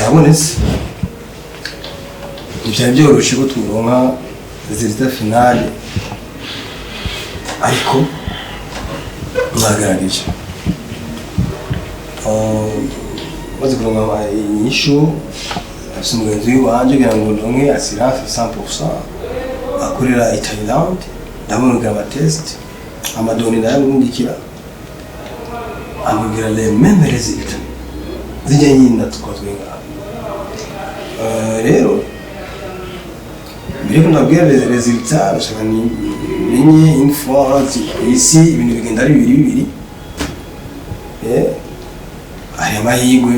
Yabonetse. Ntibyari byoroshye ko turonka résultat finale, ariko mwagerageje. Maze kuronka inyishu, afise umugenzi w'iwanje kugira ngo ndonke assurance 100% akorera i Thailand. Ndamurungikira ama test, ama données ndayamurungikira, ambwira les mêmes résultats zijya nyine twatwe ngaha. Rero mbere yuko ndabwira les résultats, ndashaka menye une fois. Urazi isi ibintu bigenda ari bibiri bibiri. Hari amahirwe,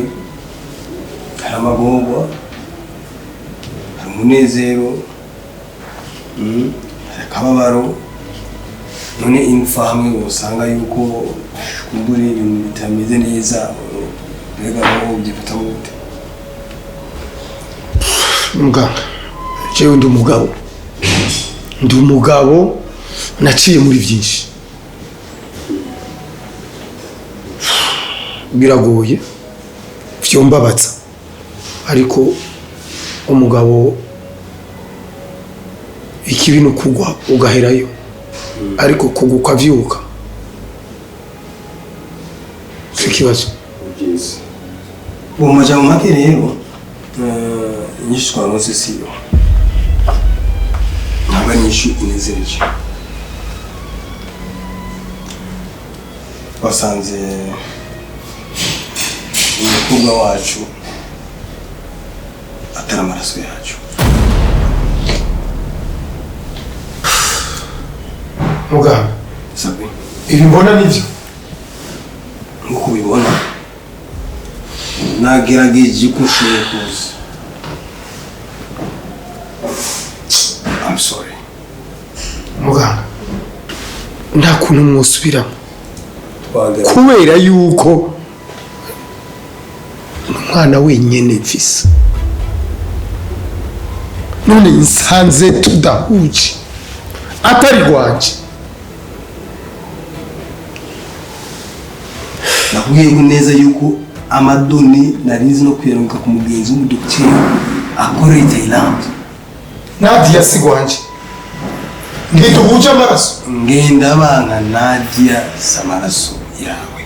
hari amagorwa, hari umunezero, hari akababaro. None imfa hamwe usanga yuko kumbure ibintu bitameze neza, mbega wowe ubyifata gute? Muganga, jewe ndi umugabo, ndi umugabo, naciye muri byinshi. Biragoye, vyombabaza, ariko umugabo ikibi ni ukugwa ugaherayo, ariko kugwa ukavyuka si ikibazo. Byiza. Mu majambo make rero, inyishu twaronse siyo, ntabwo ari inyishu inezereje. Twasanze umukobwa wacu atari amaraso yacu. Muganga, Sabi. Ibi mbona nivyo? Nk'uko ubibona, nagerageje uko ushoboye kose. I'm sorry. Muganga, nta kuntu mwosubiramo? Twagerageje. Kubera yuko umwana wenyene mfise, none nsanze tudahuje, atari rwanje. Nakubwiye ko neza yuko ama données narizi no kuyaronka ku mugenzi w'umudokiteri akorera i Thailand. Nadia si rwanje, ntiduhuje amaraso. Ngenda banka, Nadia si amaraso yawe.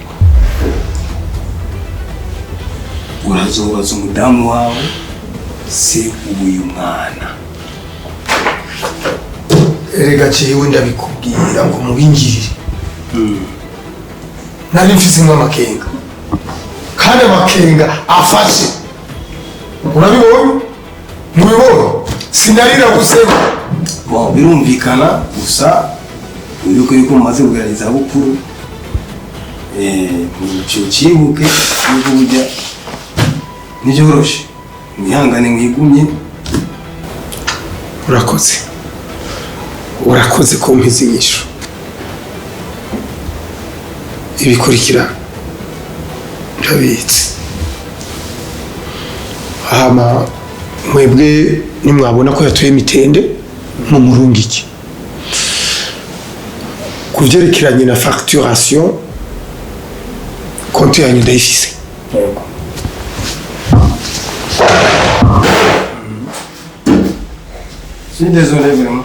Urazobaza umudamu wawe se uyu mwana. Erega jewe ndabikubwira ngo mubingirire, nari mfise nk'amakenga, kandi amakenga afashe. Urabibonye, mubibonye, sinarira gusema. Bon, birumvikana, gusa wibuke yuko mumaze kugera izabukuru. Cibuke yuko burya ntibyoroshe. Mwihangane, mwigumye. Urakoze, urakoze ko mpize inyishu. Ibikurikira ndabitse. Hama mwebwe nimwabona ko yatoye mitende, mumurungike. Ku byerekeranye na facturation, konti yanyu ndayifise. Yego. Je suis désolé vraiment.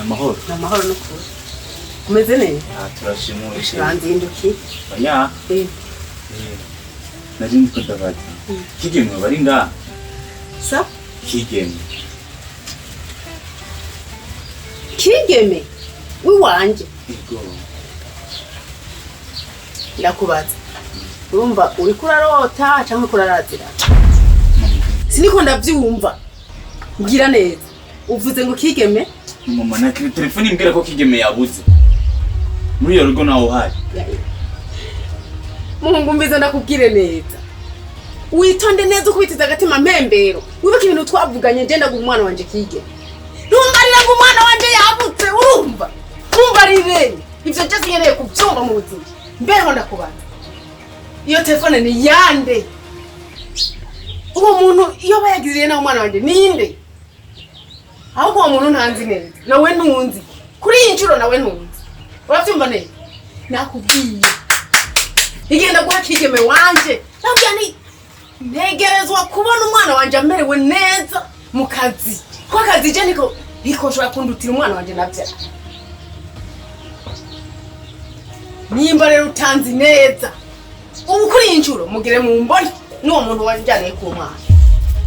Amahoro. Ni amahoro n'ukuri, umeze neza? Ah, turashimuje. Uranzindukiye. Oya. Nari ndiko ndabaza. Kigeme bari ngaha? Sa? Kigeme. Kigeme wiwanje? Ego. Ndakubaza, urumva uriko urarota canke uriko urarazira? Siniko ndavyumva, mbwira neza, uvuze ngo Kigeme? Mama, na telefone imbwira ko Kigeme yabuze. Muri iyo rugo nawe uhari. Muhungu, mbize ndakubwire neza, witonde neza, ukubitiza agatima mpembero. Wibuke ibintu twavuganye, ngenda guha umwana wanje Kige. Ntumbarire ngo umwana wanje yavutse, urumva? Ntumbarire. Ivyo je sinkeneye kuvyumva mu buzima. Mbeho ndakubaza. Iyo telefone ni yande? Uwo muntu iyo bayagiriye nawe umwana wanje ninde? Ahubwo uwo muntu ntanzi neza. Nawe ntunzi. Kuri iyi nshuro nawe ntunzi. Uravyumva neza? Nakubwiye. Igenda guha Kigeme wanje. Nakubwiye ni ntegerezwa kubona umwana wanje amerewe neza mu kazi. Ko akazi je niko nshobora kundutira umwana wanje navyara. Nimba rero utanzi neza, ubu kuri iyi nshuro mugire mu mbone n'uwo muntu wanjyaniye ku mwana.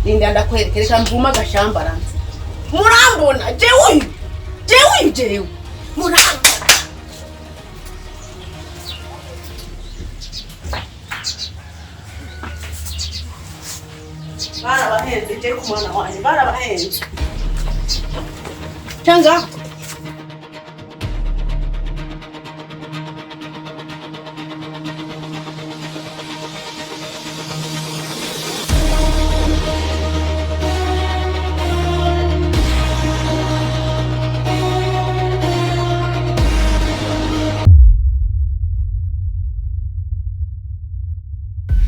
Ninda ndakwereka, reka mvume agashamba aranze. Murambona jewe uyu, jewe uyu, jewe murambona. Barabahenze je ku mwana wanje, barabahenze. Cyangwa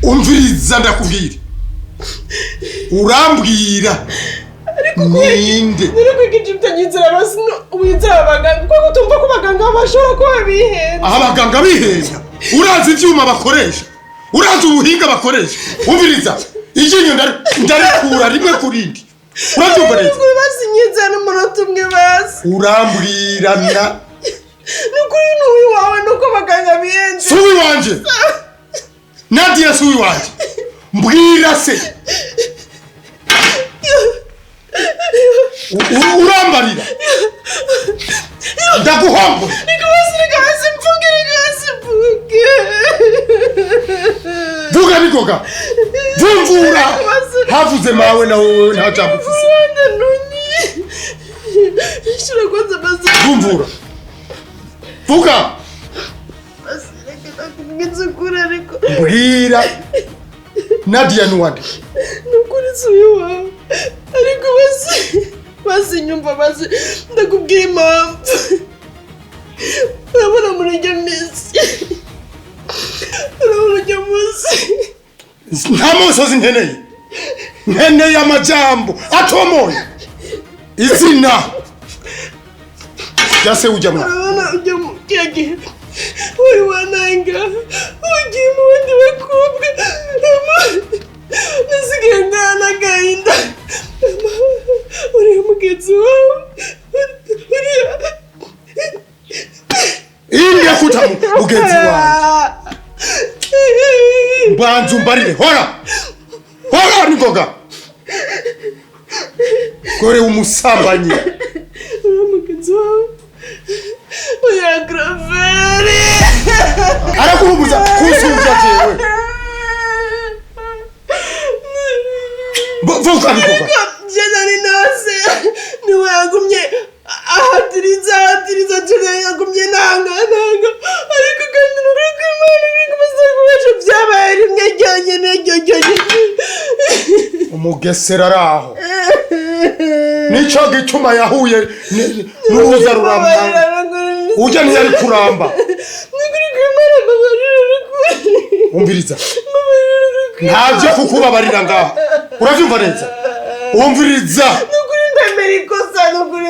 Umviriza ndakubwira, urambwira ninde? Wizera abaganga kuko utumva ko abaganga bashobora kuba bihenze. Abaganga bihenda, urazi ivyuma bakoresha, urazi ubuhinga bakoresha. Umviriza, iryinyo ndarikura rimwe kurindi, urabyumva neza? Basinyizera n'umunota umwe basi. Urambwira na nukuri n'uyu wawe nuko abaganga bihenze. Si uwiwanje Nadia, si uwiwanje. Mbwira se, urambarira ndaguhombora. Vuga bigoga, vumvura havuze mawe na wowe nta jambo ufise. Vumvura, vuga, mbwira Nadia nuwande. Nukuri si uwiwawe ariko basi basi nyumva basi ndakubwira impamvu. Urabona muri ujya minsi, urabona ujya munsi. Nta musozi nkeneye, nkeneye amajambo atomoye izina rya se ujya mwana. Urabona ujya mu kiriya gihe wari wananga ugiye mu bandi bakobwa, nasigaye ngana agahinda. Uriya mugenzi wawe uriya Indi yakuta mugenzi wanjye, mbanza umbarire. Hora hora ningoga gore umusambanyi. Uriya mugenzi wawe uriya Graveri arakubuza kusumbya jewe. Vuga ningoga. Jenani nase niwe yagumye ahatiriza ahatiriza, Jenani yagumye nanga nanga, ariko kandi nukuri kw'Imana uri kumaze kubesha byabaye rimwe ryonyine ryonyine. Umugesera araho, nico gituma yahuye n'uruza ruramba. Ujya ntiyari kuramba. Nukuri kw'Imana mbabarira nukuri. Umviriza, Mbabarira. Ntavyo kukubabarira ngaha, uravyumva neza? Umviriza, Nukuri ndemera ikosa, nukuri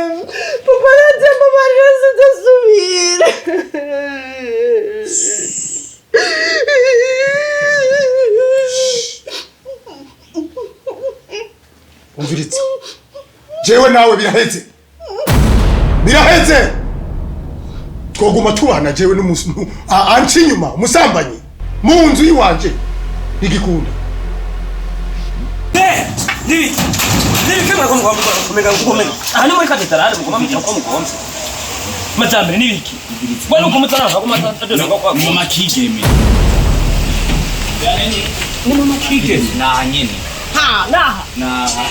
papa nanjye mbabarira sinzasubira. Umviriza, jewe nawe biraheze, biraheze. Twoguma tubana jewe n'umuntu anca inyuma, umusambanyi mu nzu yiwanje ntigikunda. Aha ni muri katedrale mugoma mwicara uko mugomvye. Majambere n'ibiki? Wari uko mutara ko matadona ko Ni mama Kigeme. Ni mama Kigeme. Naha nyene. Ha, naha. Naha.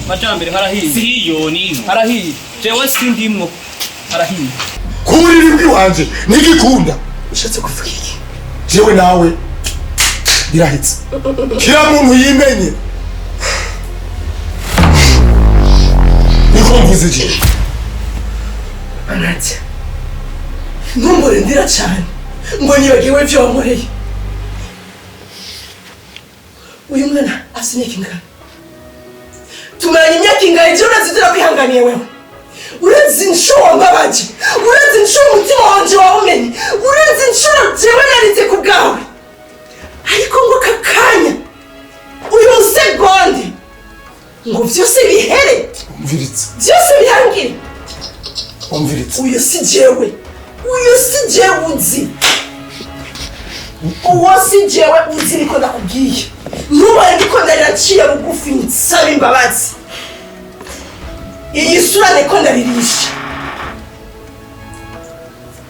Majambere harahiye. Siyo nino. Harahiye. Jewe sindimwo. Harahiye. Ku buriri bw'iwanje ntigikunda. Ushatse kuvuga iki? Jewe nawe birahetse, kila muntu yimenye. Mvuze iki? Anatia, ntumbure ndira cyane ngo nibagiwe ibyo wankoreye. Uyu mwana afite imyaka ingana, tumaranye imyaka ingana, igihe urazi ibyo nakwihanganiye wewe, urazi inshuro wambabaje, urazi inshuro umutima wanje wawumenye, urazi inshuro jewe narinze ku bwawe, ariko ngo aka kanya uyu musegonde ngo byose bihere, Umviritse. byose bihangire. Umviritse. Uyu si jewe, uyu si jewe uzi, uwo si jewe uzi, niko ndakubwiye. Ntubaye ndiko ndarira bugufi nsaba imbabazi, iyi sura niko ndaririsha,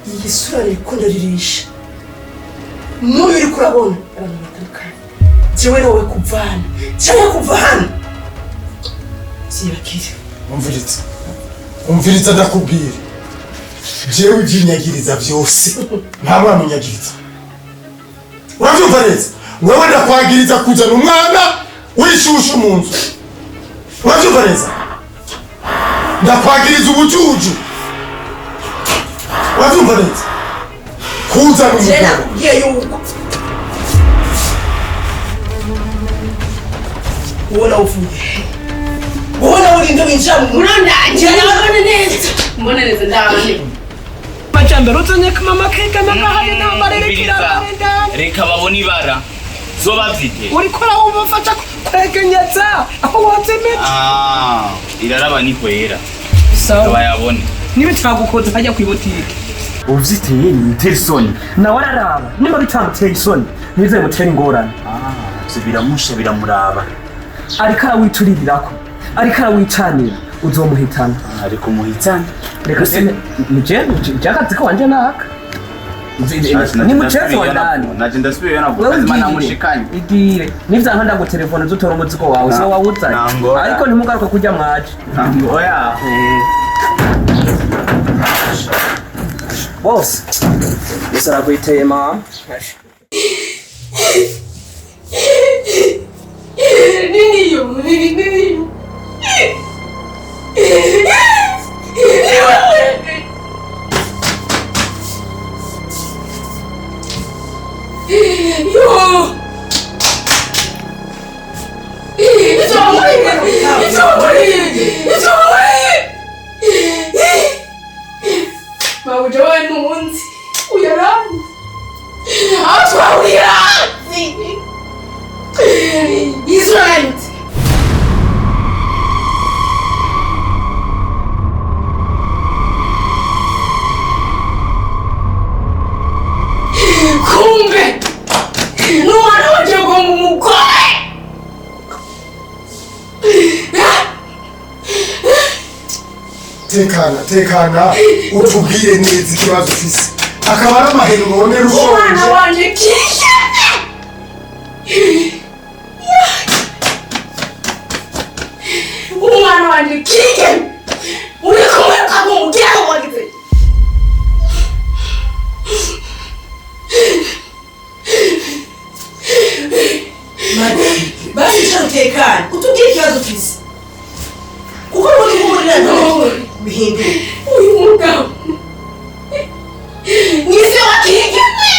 iyi sura niko ndaririsha. N'uyu uriko urabona abantu batandukanye, jewe nawe kuvana cyangwa kuva hano vyibakire. Umviritse. Umviritse ndakubwira. Jewe ivyinyagiriza vyose nta mwana unyagiriza. Uravyumva neza? Wewe ndakwagiriza kuzana umwana w'ishushu mu nzu. Uravyumva neza? Ndakwagiriza ubujuju. Uravyumva neza? Kuzana Jewe umugabo. nakubwiye yuko ubona uvuye he? Ubona urinde winjira mu Murandanje ndabona neza. Mbona neza ndabona. Majambere uzonyeka mama kega n'agahari n'amarere kirarenda. Reka babone ibara zoba vyite. Uriko urawumufasha kwegenyeza aho wazimije. Ah, iraraba nihwera. Sawa. Bayabone. Niba itagukoze hajya ku ibutike. Uvyiteye ni isoni. Nawe araraba niba bitamuteye isoni ntibize bimutere ingorane. Ivyo biramusha biramuraba. Ariko arawituririrako, ariko arawicanira, uzomuhitana. Ariko muhitana. Reka se nije jakazi ko wanje naka ni muchezo wa ndani. Naje ndasubiyeyo Wewe navuga kazima ugire, namushikanye. igire nivyanka ndagutelefone uzotora umuzigo wawe siwe wawuzanye, Nangora. ariko ntimugaruke kurya mwaje. Oya. Bose bose arakwiteye mama. Niniyo, niniyo. Yo! Icyo wankoreye! Icyo wankoreye! Icyo wankoreye! Mabuja wawe ntunzi uyaranzi aho twahuriye aranzi Israel. Kumbe n'umwana waje ngo mumukore. Tekana, tekana, utubwire neza ikibazo ufise. Akaba ari amahero ubonera Umwana ushonje. wanje kishe. Umwana wanje kike. Uri kumwe ukamubwira ko wagize. Basi icara utekane, utubwire ikibazo ufise, kuko ubundi bw'umurira bihindura. Uyu mugabo nise wa kigeme,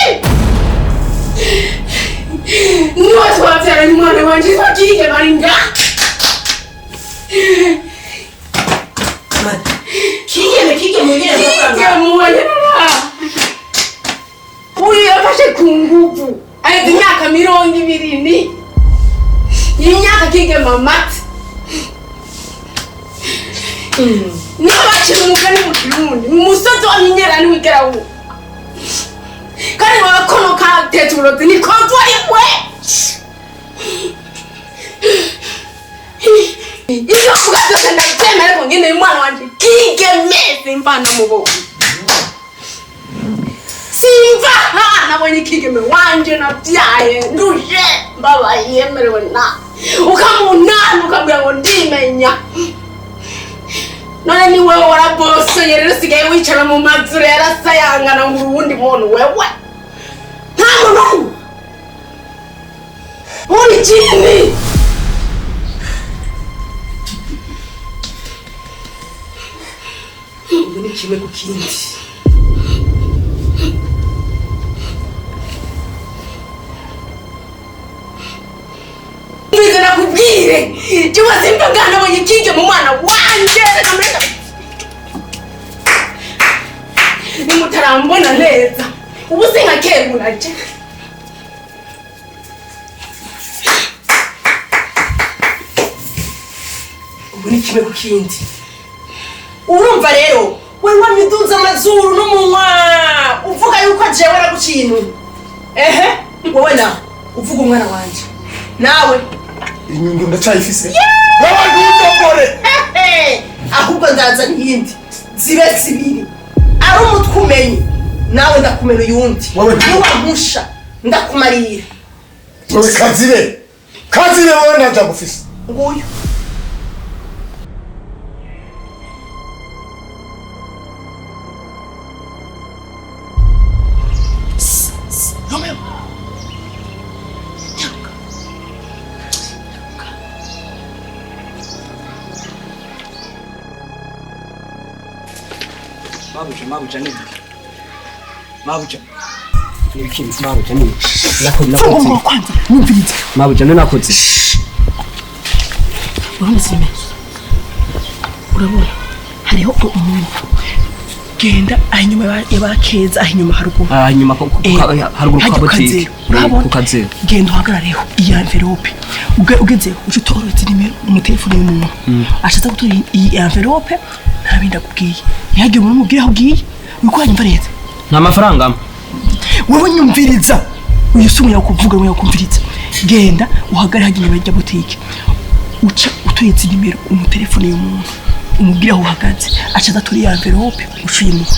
niwe twabyaranye umwana wanje wa kigeme ari ngaha. Kigeme, kigeme nyine. Kigeme wanyarara uyu yafashe ku nguvu aheza imyaka 20 ni imyaka kigeme amata. Niba bacira umugani mu Kirundi, umusozi wa Minyera ntiwigera wuma, kandi wakono katetse uburozi nikozwa iwe. Ibyo mvuga byose ndabyemera, ariko ngeneye umwana wanje kigeme simva namubonye, simva ha nabonye kigeme wanje nabyaye nduje mbabaye yemerewe na ukamunana ukambwira ngo ndimenya. None ni wewe warabosoye rero usigaye wicara mu mazu rero asayangana ngo uwundi muntu wewe nta muntu uri jini. Ubu ni kimwe ku kindi. Mwiza nakubwire jewe simba nabonye kige mu mwana wanje, reka mureka nimutarambona neza ubu sinkakebura je. Ubu ni kimwe ku kindi. Urumva rero wari wamiduza amazuru n'umunwa uvuga yuko jewe naguciye intumwa. Ehe, wowe na uvuga umwana wanje nawe Inyundo ndacyayifise. Wewe ntutokore. Hehe, ahubwo ndazana iyindi zibe zibiri, ari umutwe umenye nawe ndakumena uyundi. Wowe- Niwampusha ndakumarira. Wewe kazire. Kazire wewe ndajagufise. Nguyu. Romeo. Mabuja, mabuja nibiki? Mabuja. Nibiki mabuja nibiki? Nakoze. Funga umunwa kwanza, numviriza. Mabuja none nakoze. Urumuzime, urabona hariho umuntu genda aho inyuma y'abakeza, aho inyuma haruguru. Ah, inyuma haruguru Hajya kwa ku botike. Kazero, urabona? Ku Kazero. Genda uhagarareho iyi envelope. Ugezeho uce utoretse nimero mu telefone y'umuntu ashatse gutora iyi envelope, nta bindi akubwiye, ntihagire umuntu umubwira aho ugiye. Uriko uranyumva neza? Nta mafaranga ampa. Wowe nyumviriza, uyu si umuyaga kuvuga, umuyaga kumviriza. Genda uhagare hajya inyuma ya botike, uca uturetse nimero umutelefone y'umuntu umubwira aho uhagaze, acaza atora iyi envelope uca uyimuha.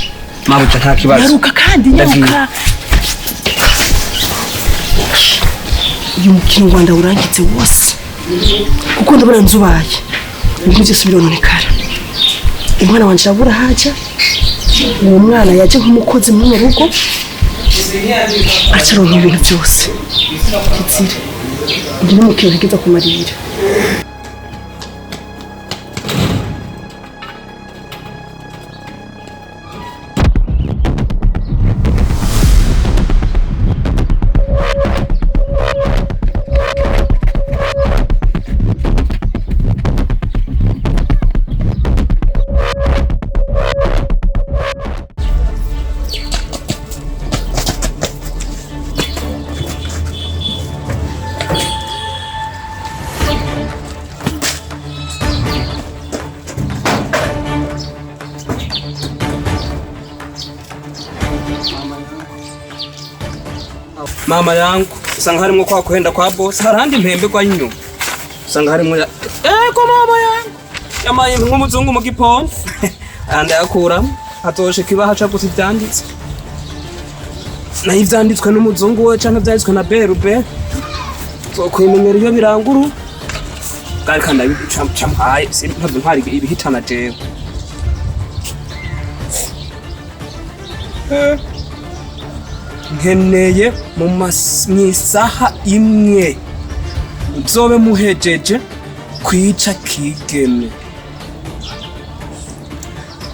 Mabuja nta kibazo. Nyaruka kandi. Ndagiye. Nyaruka, uyu mukino Rwanda urangitse wose kuko ndabona nzubaye ibintu byose birononekara. Umwana wanje arabura haja, uwo mwana yaje nk'umukozi muri mu rugo acaronka ibintu byose. Kizire uyu ni umukino ntegeza kumarira. Mama yangu usanga harimo kwa kuhenda kwa boss, hari handi mpembe kwa inyuma usanga harimo ya ego mama yangu yamaye nk'umuzungu mu giponsi andayakura atoshe kibaha ca gusa ivyanditswe nayo ivyanditswe n'umuzungu we canke ivyanditswe na berube zokwimenyera iyo biranguru bwari kandi abicampaye ntavyo ntwari ibihitana jewe. Nkeneye mu mw'isaha imwe muzobe muhejeje kwica Kigeme.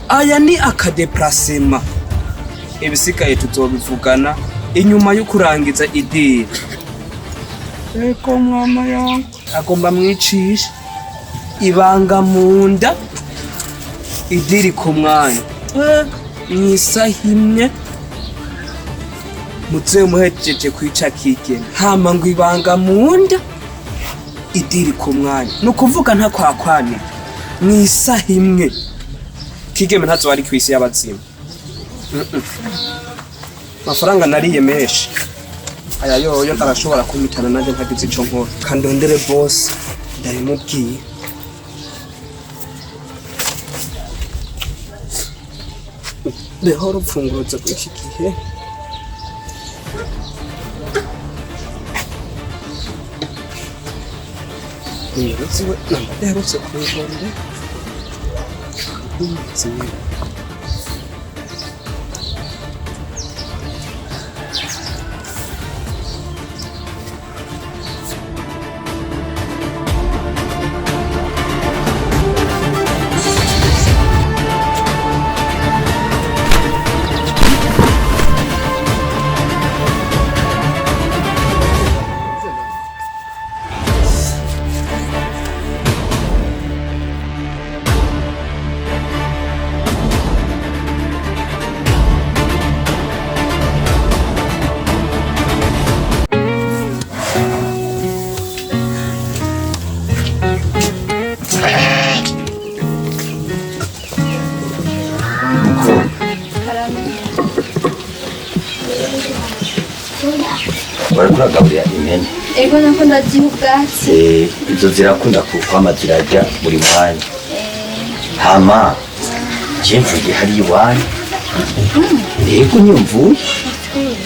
Aya ni akadeprasema, ibisigaye tuzobivugana inyuma yo kurangiza idiri. Eko mama yangu agomba mwicisha ibanga mu nda idiri ku mwanya. Mw'isaha imwe muze muhejeje kwica Kigeme, hama ngo ibanga mu nda idiri ku mwanya, ni ukuvuga nta kwakwanira mw'isaha imwe Kigeme ntazo ari kw'isi y'abazima. Amafaranga nariye menshi aya yoyo arashobora kumitana nanjye ntagize ico nkora. Kandondere boss ndabimubwiye. Beho urupfunguruzo rw'iki gihe. Nimero ziwe namba ndaherutse kumugorera. Ziwe. Uragaburira impene? Ego, nako ndaziha ubwatsi. Izo zirakunda kwama zirarya buri mwanya. Hama je mvuye hariya iwanyu, yego, niyo mvuye,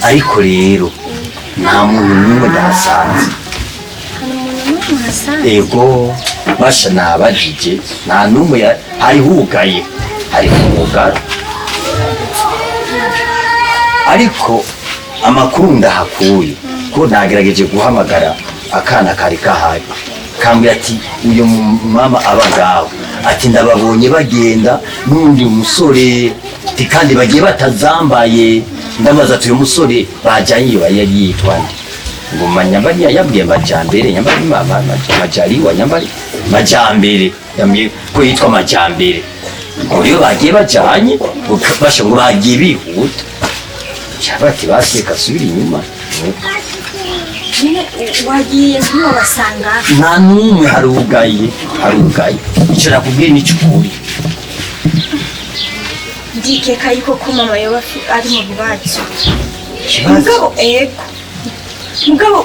ariko rero nta muntu n'umwe ndahasanze. Hari umuntu n'umwe uhasanze? Ego, basha, nabajije, nta n'umwe. Hari hugaye, hari kumugara, ariko amakuru ndahakuye ko nagerageje guhamagara akana kari kahari, kambwira ati uyu mama aba ngaho, ati ndababonye bagenda n'undi musore, ati kandi bagiye batazambaye. Ndabaza ati uyu musore bajyanye iyo yari yitwa nde? Ngo manyambari, yabwiye Majambere, nyambari Majaliwa, nyambari Majambere, yambwiye ko yitwa Majambere. Ngo rero bagiye bajanye, ngo basha, ngo bagiye bihuta, bati baseka asubira inyuma. Nyine wagiye ntiwabasanga? Nta n'umwe, harugaye, harugaye. Icyo nakubwiye ni cy'ukuri. Ndikeka yuko ko mama yoba ari mu bibazo. Ikibazo? Mugabo, ego, mugabo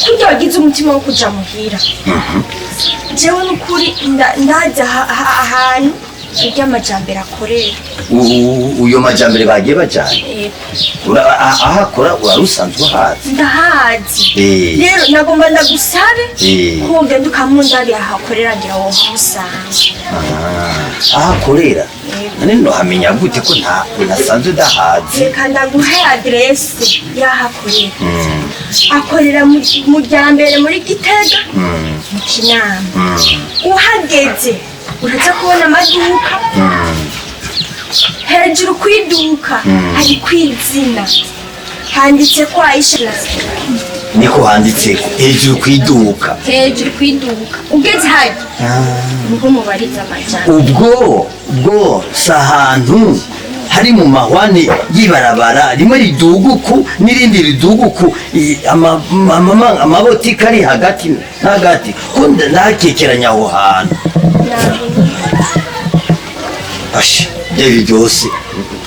kurya wagize umutima wo kuja muhira, jewe n'ukuri ndaza ahantu irya Majambere akorera. Uyo Majambere bagiye bajanye? Ego. Aho akora wari usanzwe uhazi? Ndahazi. Rero nagomba ndagusabe ko wogenda ukamundabira aho akorera, ngira wohamusanga. Ah, aho akorera none nohamenya gute ko nta ntasanzwe ndahazi? Reka ndaguhe aderese y'aho akorera. Akorera mu Ryambere muri Gitega, mu Kinama. Uhageze uraza kubona amaduka. Hejuru ku iduka hari kwizina handitse ko Aisha. Niko handitse hejuru ku iduka? Hejuru ku iduka, ugeze hajya niho mubariza amajana. Ubwo si ahantu hari mu mahwane y'ibarabara rimwe riduguku n'irindi riduguku, amabotike ari hagati na hagati, ko ndakekeranya aho hantu. Asha, ibyo byose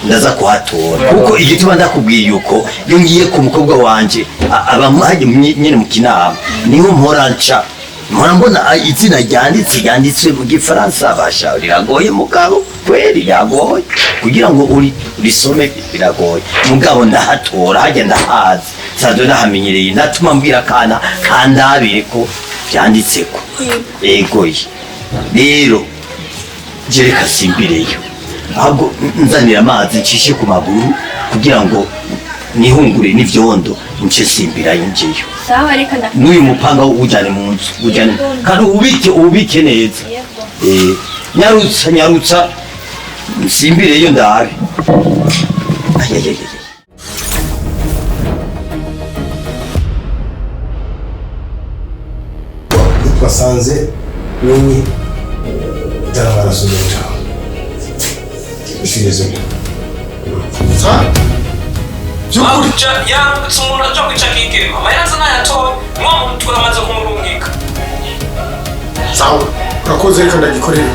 ndaza kuhatora, kuko igituma ndakubwiye uko, iyo ngiye ku mukobwa wanje aba hajya nyene mu Kinama, niho mpora nca, mpora mbona izina ryanditswe mu gifaransa. Basha, riragoye mugabo, kweri riragoye kugira ngo urisome, biragoye mugabo ndahatora hajya, ndahazi, sanzwe ndahamenyereye. Ndatuma mbwira akana kandabire ko vyanditseko. Egoye rero, je reka simbireyo, ahubwo nzanira amazi ncishe ku maguru kugira ngo nihungure n'ivyondo, nce simbirayo njeyo. Sawa, reka nda N'uyu mupanga ujyane mu nzu, ujyane kandi ubike neza. Nyarutsa, nyarutsa, nsimbireyo ndabe. Ayayayay. Twasanze wowe utari amaraso menshi aho. Je suis désolé. By'ukuri? Yarungitse umuntu aja kwica Kigeme, amahera nayatoye, mwa muntu twamaze kumurungika. Sawa, urakoze, reka ndagikorera.